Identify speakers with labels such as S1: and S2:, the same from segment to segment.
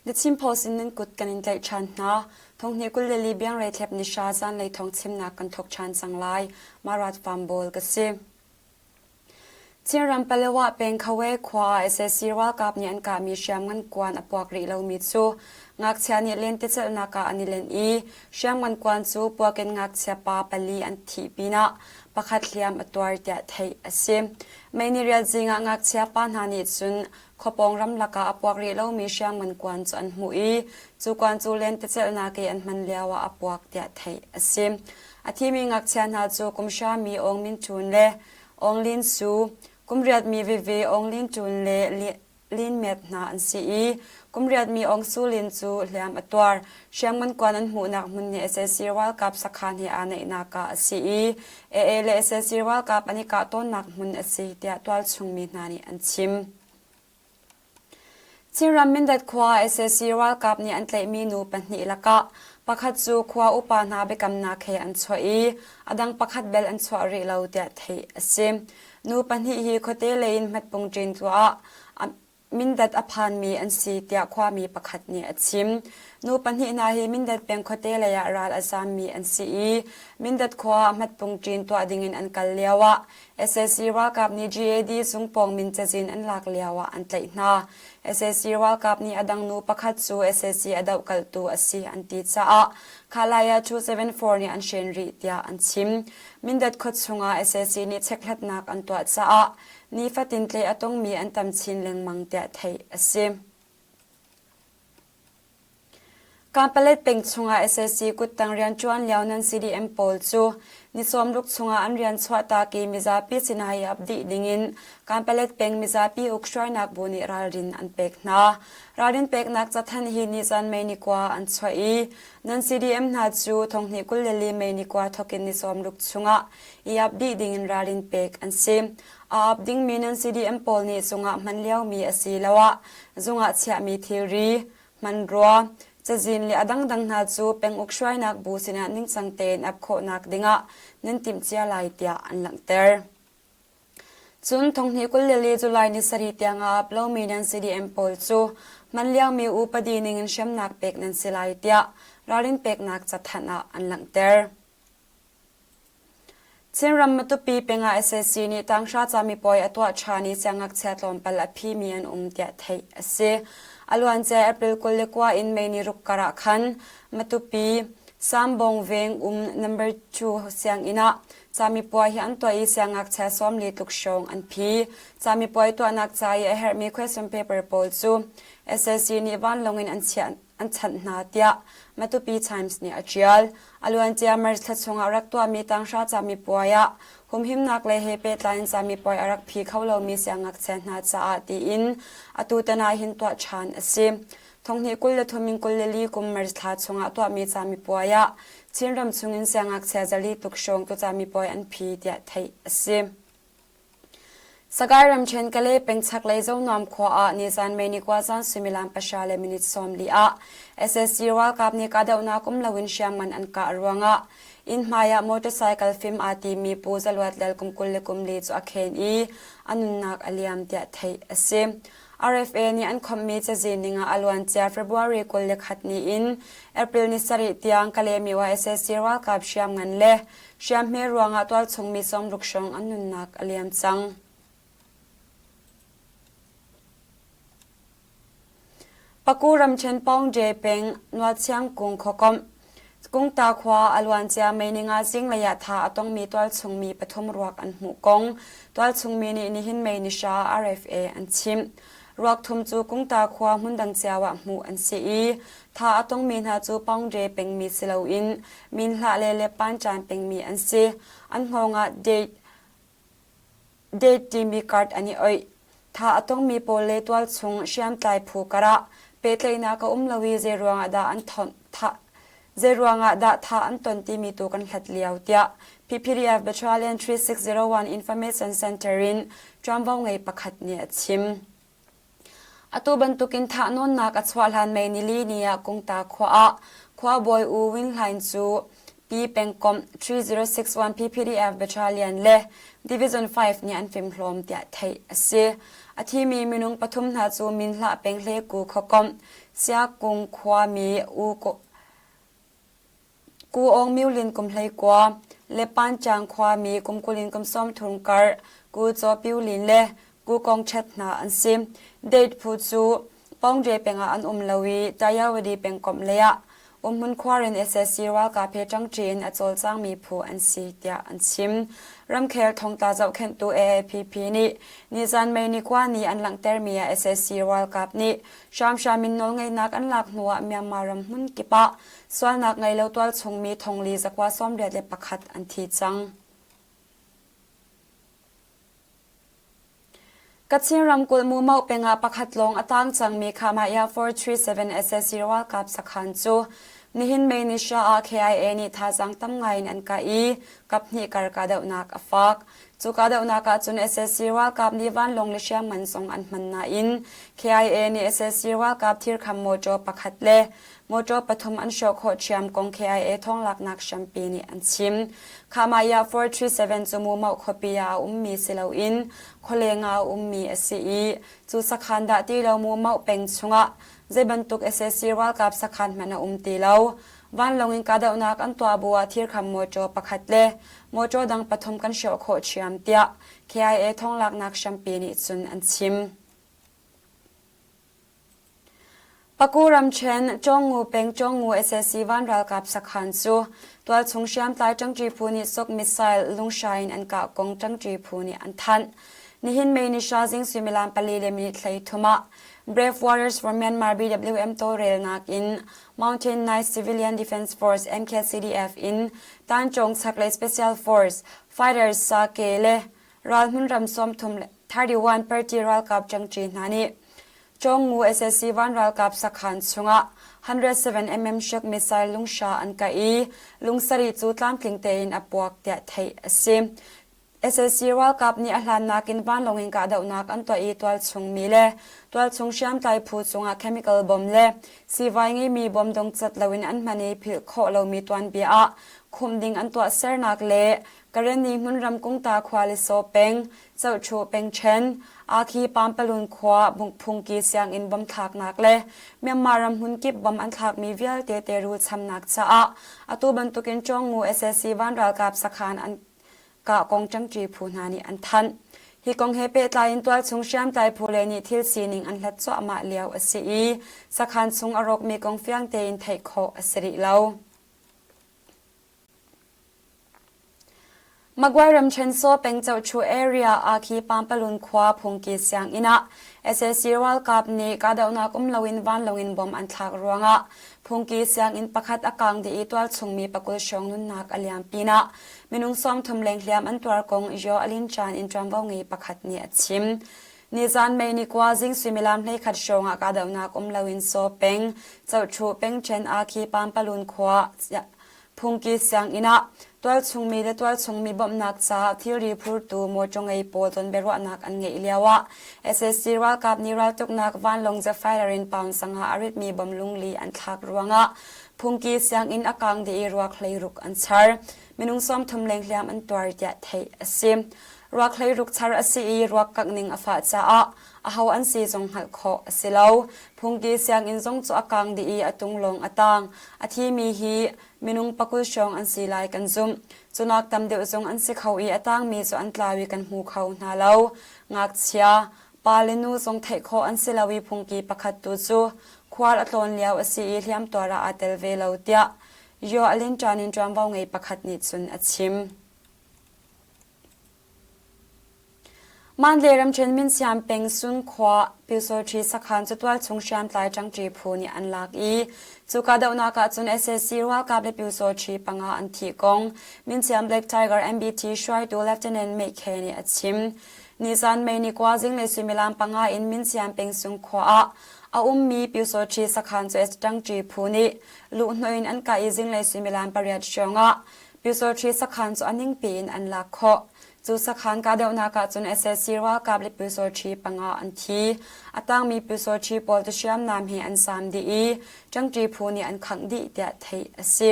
S1: The Chin Post in nan kut kan in tlaih ṭhan hna. Thonghnih 22 biangrei thlep ni hra zanlei thawng chimnak kan thawk ṭhan cang lai. Marat Farm Bawl ka si. Chinram Palawa peng Khawe khua ah sac ralkap nih an kahmi hriamngan kuan a puak rih lomi cu ngakchia nih lentecelhnak ah an i lenh i hriamngan kuan cu puak in ngakchia pa pali an thih pinah pakhat hliam a tuar tiah theih a si. May ni riat zing ah ngakchia pa hna nih cun khuapawng ramlak ah a puak rih lomi hriamngan kuan cu an hmuh i cu kuan cu lentecelhnak i an hman lioah a puak tiah theih a si. A thimi ngakchia hna cu kum hra mi Aung Min Htun le Aung Lin Su, kum riatmi veve Aung Lin Htun le Lin Myat hna an si i kum riatmi Aung Su Lin cu hliam a tuar. Hriamngan kuan an hmuhnak hmun hi sac ralkap sakhan he aa naihnak ah a si i AA le sac ralkap an i kah tawnnak hmun a si tiah tualchung mi hna nih an chim. Chinram Mindat khua sac ralkap nih an tlaihmi nu pahnih lakah pakhat cu khua upa hna biakamnak he an chuah i a dang pakhat bel an chuah rih lo tiah theih a si. Nu pahnih hi khuate lei in hmatpung ṭin tuah ah Mindat a phanmi an si tiah khuami pakhat nih a chim. Nu pahnih hna hi Mindat peng khuate lei ah ral a zaammi an si i Mindat khua ah hmatpung ṭin tuah dingin an kal lioah Sac ralkap nih GAD sungpawng min cazin an lak lioah an tlaih hna. Sac ralkap nih a dang nu pakhat cu sac a dohkalhtu a si an ti caah Khalaya 274 nih an hren rih tiah an chim. Mindat khuachung ah sac nih chekhlatnak an tuah caah nifatin tlaih a tongmi an tam chin lengmang tiah theih a si. Kanpalet peng chungah sac kuttang rianṭuan lio nan CDM pawl cu ni sawmruk chungah an rian chuahtak i mizapi sinah i ap dih dingin Kanpalet peng mizapi ukhruainak bu nih ralrin an pek hna. Ralrin peknak cathanh hi nizan May ni kua an chuah i nan CDM hna cu thonghnih 24 May ni kua thokin ni sawmruk chungah i ap dih dingin ralrin pek an si. A ap dingmi nan CDM pawl nih zungah hman liomi asiloah zungah chiahmi thilri, hmanrua, cazin le a dangdang hna cu penguk hruainak bu sinah ningcang tein ap khawhnak dingah nan timhcia lai tiah an langhter. Cun thonghnih 24 July ni sarih tiang ah ap lomi nan CDM pawl cu hman liomi upadi ningin hremnak pek nan si lai tiah ralrin peknak cathanh ah an langhter. Chinram Matupi peng ah sac nih tanghra camipuai a tuah ṭhan i siangngakchia tlawmpal a phimi an um tiah theih a si. A luancia April 29 in May ni ruk kar ah khan Matupi Sambong veng um number 2 sianginn ah camipuai hi an tuah i siangngakchia 40 tluk hrawng an phi. Camipuai tuahnak ca i a herhmi question paper pawl cu sac nih vanlawng in an chiah an chanh hna tiah Matupi Times nih a ṭial. A luancia March thla chungah rak tuahmi tanghra camipuai ah humhimnak lei he pehtlai in camipuai a rak phi kho lomi siangngakchia hna caah tiin atutan ah hin tuah ṭhan a si. Thonghnih 23 in 24 kum March thla chungah tuahmi camipuai ah Chinram chungin siangngakchia zali tluk hrawng tu camipuai an phi tiah theih a si. Sagaing ramṭhen Kalay peng chaklei Zonuam khua ah nizan May ni kua zan suimilam pahra le minute 40 ah sac ralkap nih kahdohnak um loin hriamngan an kah ruangah inn hmai ah motorcycle fim aa timi Pu Za Luat Lal kum 24 cu a khen i a nunnak a liam tiah theih a si. RFA nih an khawmhmi cazin ning ah a luancia February 21 ni in April ni sarih tiang Kalaymyo ah sac ralkap hriamngan le Hriamhme ruangah tualchung mi sawmruk hrawng an nunnak a liam cang. Paku ramṭhen Paungje peng Nuachiang kung khuakomh Kungta khua a luancia May ni nga zinglei ah tha a tongmi tualchung mi pathum ruak an hmuh kong tualchung mi nih nihin May ni hra RFA an chimh. Ruak thum cu Kungta khua hmundang cio ah hmuh an si i tha a tongmi hna cu Paungje pengmi si loin Minhlah le Lepancan pengmi an si. An hngawng ah date, date timi card an i oih. Tha a tongmi pawl le tualchung hriamtlai phu karah pehtlaihnak a um lo i zeiruangah dah an thah zeiruangah dah thah an ton timi tu kan hlat lio tiah PPDF Battalion 3601 Information Center in ṭuanvo ngei pakhat nih a chim. Atu bantukin thahnawnnak a chuah hlan May nili ni ah Kungta khua ah khuabawi U Win Hlaing cu Pi pengkomh 3061 PPDF Battalion le Division 5 nih an fimhlawm tiah theih a si. A thimi minung pathum hna cu Minhlah peng Hleku khuakomh Siakung khuami U Ku Aung Myo Lin kum 19, le Panchang khuami kum 20 in kum 30 kar Ku Caw Pyu Lin le Ku Kong Chet hna an si. Date phu cu Pawngre peng ah an um lo i Tayawadi pengkomh lei ah umhmun khuar in sac ralkap he ṭangṭi in a cawlcangmi phu an si tiah an chim. Ramkhel thongtla zohkhenhtu AAPP nih nizan May ni kua ni an langhtermi ah sac ralkap nih hramhram in nawlngeihnak an lak hnuah Myanmar ram hmun kip ah sualnak ngei lo tualchungmi thongli zakua 81 an thi cang. Kachin ramkulh Mumoh peng ah pakhat lawng a tang cangmi Khahmaiah 437 sac ralkap sakhan cu nihin May ni hra ah KIA nih thazaang tam ngai in an kah i kaphnih kar kahdohnak a fak. Cu kahdohnak ah cun sac ralkap nih vanlawng le hriamngan zong an hman nain KIA nih sac ralkap thirkham mawṭaw pakhat le Motor pathum an hrawh khawh ṭhiam kong KIA thawnglaknak hrampi nih an chim. Khahmaiah 437 cu Mumoh khuapi ah a ummi si loin khualeng ah a ummi a si i cu sakhan dah ti lo Mumoh peng chungah zei bantuk sac ralkap sakhan hmanh a um ti lo. Vanlawng in kahdohnak an tuah bu ah thirkham motor pakhat le motor dang pathum kan hrawh khawh ṭhiam tiah KIA thawnglaknak hrampi nih cun an chim. Paku ramṭhen Chawngngu peng Chawngngu sac van ralkap sakhan cu tualchung hriamtlai ṭangṭi phu nih sok missile lunghra in an kah kong ṭangṭi phu nih an thanh. Nihin May ni hra zing suimilam pali le minute 33 ah Brave Warriors for Myanmar BWM tawlrelnak in Mountain Knights Civilian Defense Force MKCDF in Tanchong chaklei Special Force Fighters Sake le ralhmun ram 30 31 party ralkap ṭangṭi hna nih Chawngngu sac van ralkap sakhan chungah 107 mm shock missile lunghra an kah i lungsarih cu tlamtling tein a puak tiah theih a si. Sac ralkap nih a hlannak in vanlawng in kahdohnak an tuah i tualchung mi le tualchung hriamtlai phu cungah chemical bomb le siivai ngeimi bomb dongcat loin an hman i philh khawh lomi tuanbia ah khumh ding an tuahsernak le Karenni hmunram Kungta khua le Saw peng, Cohṭhu pengṭhen, Akhi Pampalun khua Bungphungki sianginn bom thlaknak le Myanmar ram hmunkip bom an thlakmi vialte teirul chamnak caah atu bantukin Chawngngu sac van ralkap sakhan an kah kong ṭangṭi phu hna nih an thanh. Hi kong he pehtlai in tualchung hriamtlai phu le nih thil sining an hlat cuahmah lio a si i sakhan chung a rawkmi kong fiang tein theih khawh a si rih lo. Magway ramṭhen Saw peng Cohṭhu area Akhi Pampalun khua phungki sianginn ah sac ralkap nih kahdohnak um loin vanlawng in bomb an thlak ruangah phungki sianginn pakhat a kaang dih i tualchungmi pakul hrawng nunnak a liam pinah minung 30 leng hliam an tuar kong Yaw Alin Chan in ṭuanvo ngei pakhat nih a chim. Nizan May ni kua zing suimilam 11 hrawng ah kahdohnak um loin Saw peng Cohṭhu pengṭhen Akhi Pampalun khua Phungki sianginn ah tualchungmi le tualchungmi bawmhnak caah thilri phurtu mawṭaw ngei pawl ton biaruahnak an ngeih lioah sac ralkap nih raltuknak vanlawng jet fighter in pound sangah a ritmi bom lungli an thlak ruangah phungki sianginn a kaang dih i ruak 16 an char. Minung 30 leng hliam an tuar tiah theih a si. Ruak 16 char a si i ruak kangh ning a fah caah aho an si zong hngalh khawh a si lo. Phungki sianginn zong cu a kang dih i a tung lawng a tang. A thimi hi minung pakul hrawng an si lai kan zumh. Cunak tam deuh zong an si kho i a tangmi cu an tlau i kan hmu kho hna lo. Ngakchia, pa le nu zong theih khawh an si lo i phungki pakhat tu cu khual a tlawn lio a si i hliamtuar ah aa tel ve lo tiah Yaw Alin Ṭan in ṭuanvo ngei pakhat nih cun a chim. Mandalay ramṭhen Minsiam peng Sun khua Pyusawṭhi sakhan cu tualchung hriamtlai ṭangṭi phu nih an lak i cu kahdohnak ah cun sac ralkap le Pyusawṭhi panga an thih kong Minsiam Black Tiger MBT hruaitu Lieutenant Mei Khe nih a chim. Nizan May ni kua zinglei suimilam panga in Minsiam peng Sung khua ah a ummi Pyusawṭhi sakhan cu ṭangṭi phu nih luhhnawh in an kah i zinglei suimilam pariat hrawng ah Pyusawṭhi sakhan cu a ningpi in an lak khawh. Cu sakhan kahdohnak ah cun sac ralkap le Pyusawṭhi panga an thi. A tangmi Pyusawṭhi pawl cu hriamnam he an saam dih i ṭangṭi phu nih an khangh dih tiah theih a si.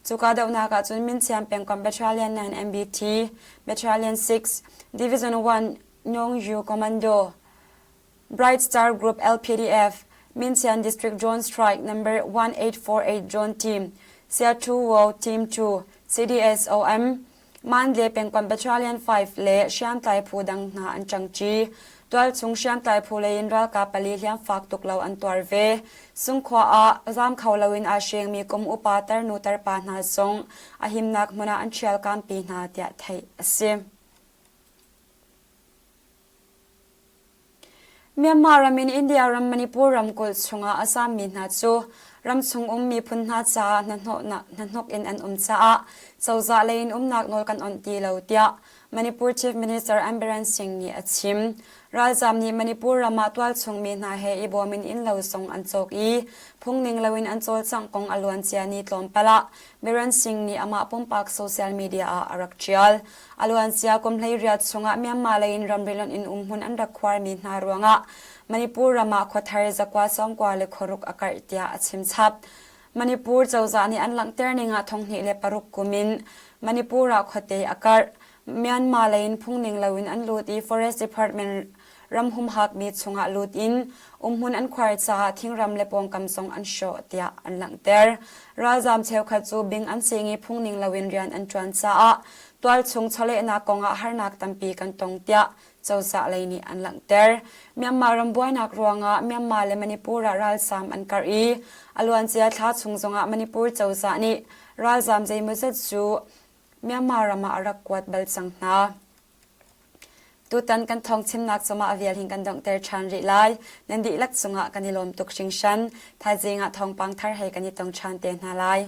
S1: Cu kahdohnak ah cun Minsiam pengkomh Battalion 9 MBT, Battalion 6, Division 1 Nyongyu Commando. Bright Star Group LPDF, Minchian District Drone Strike Number 1848 Drone Team, Sia Thu Wo Team 2, CDSOM, Mandalay pengkomh Battalion 5 le hriamtlai phu dang hna an ṭangṭi. Tualchung hriamtlai phu lei in ralkap pali hliamfak tuk lo an tuar ve. Sungkhua ah zaam kho loin aa hrengmi kum upa tarnu tarpa hna zong a himnak hmun ah an ṭhialkampi hna tiah theih a si. Myanmar ram in India ram Manipur ramkulh chungah a zaammi hna cu ramchung um miphun hna caah hnahnawk in an um caah cozah lei in umnak nawl kan onh ti lo tiah Manipur Chief Minister N Biren Singh nih a chim. Ralzaam nih Manipur ram ah tualchung mi hna he i bawm in innlo zong an cawk i phungning loin an cawlcangh kong a luancia ni tlawmpal ah Biren Singh nih amah pumpak social media ah a rak ṭial. A luancia kum 18 chungah Myanmar lei in ramri lonh in umhmun an rak khuarmi hna ruangah Manipur ram ah khuathar zakua sawmkua le khuaruk a karh tiah a chim chap. Manipur cozah nih an langhter ning ah 2006 kum in Manipur ah khuate a karh. Myanmar lei in phungning loin an lut i Forest Department ram humhakmi chungah lut in umhmun an khuar caah thingram le pawngkam zong an hrawh tiah an langhter. Ralzaam cheukhat cu bing an sing i phungning loin rian an ṭuan caah tualchung chawlehnak kongah harnak tampi kan tong tiah cozah lei nih an langhter. Myanmar ram buainak ruangah Myanmar le Manipur ah ralzaam an karh i a luancia thla chung zongah Manipur cozah nih ralzaam zeimawzat cu Myanmar ram ah a rak kuat bal cang hna. Tutan kan thawngchimnak cungah a vial hin kan donghter ṭhan rih lai. Nan dihlak cungah kan i lawm tuk hringhran. Thaizing ah thawngpang thar he kan i tong ṭhan te hna lai.